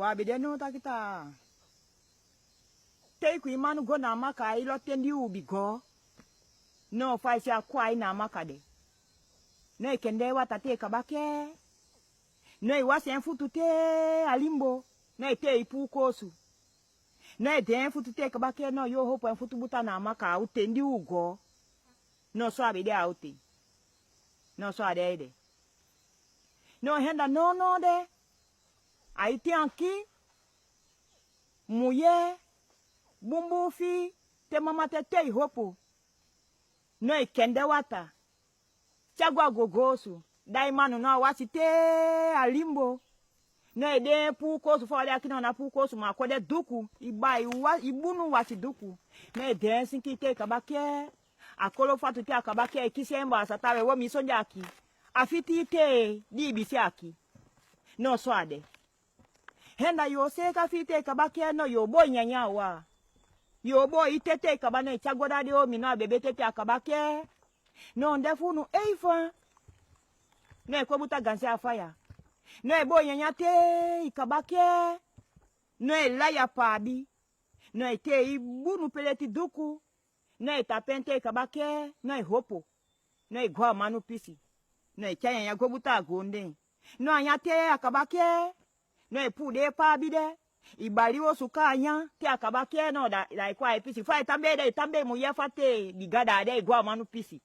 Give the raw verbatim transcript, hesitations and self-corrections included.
Wa bide no takita. Tei ku i manu go na maka i lo tendi u bi go. No fa i si a kwa i na maka de. No i kende wata te kaba ke. No i wasi en futu te a limbo. No i te i pu kosu. No i de en futu te kaba ke no yo hopo en futu buta na maka u tendi u go. No so a bide a u te. No so a de de. No henda no no de. A i te anki. Muye. Bumbu fi. Te mama te te i hopo. No i kende wata. Ti a gua gogosu. Da i manu no a wasi te a limbo. No i de en pu kosu fa wale aki no na pu kosu ma ko de duku. I ba i wa i bunu wasi duku. No i de en sinki te i kaba ke. A kolo fatu te a kaba ke i kisi en ba a sa tawe wo mi so ndi aki. A fiti te di i bisi aki. No so a de. Henda yo seka fi te i kaba ke no yo bo i nyanya wa. Yo bo i te te i kaba no i ti a goda de o mi no a bebe te te a kaba ke. No nde funu ei fa. No i ko buta gansi a faya. No i bo i nyanya te i kaba ke. No i laya pa abi. No i te i bunu peleti duku. No i tapen te i kaba ke. No i hopo. No i go a manu pisi. No i ti a nyanya go buta a gonde. No a nya te a kaba ke. No i pu de pa abi de. I bali wo suka a nya te a kaba ke no da i kwa i pisi fa i tambe de i tambe mu ye fa te di gada de i go a manu pisi.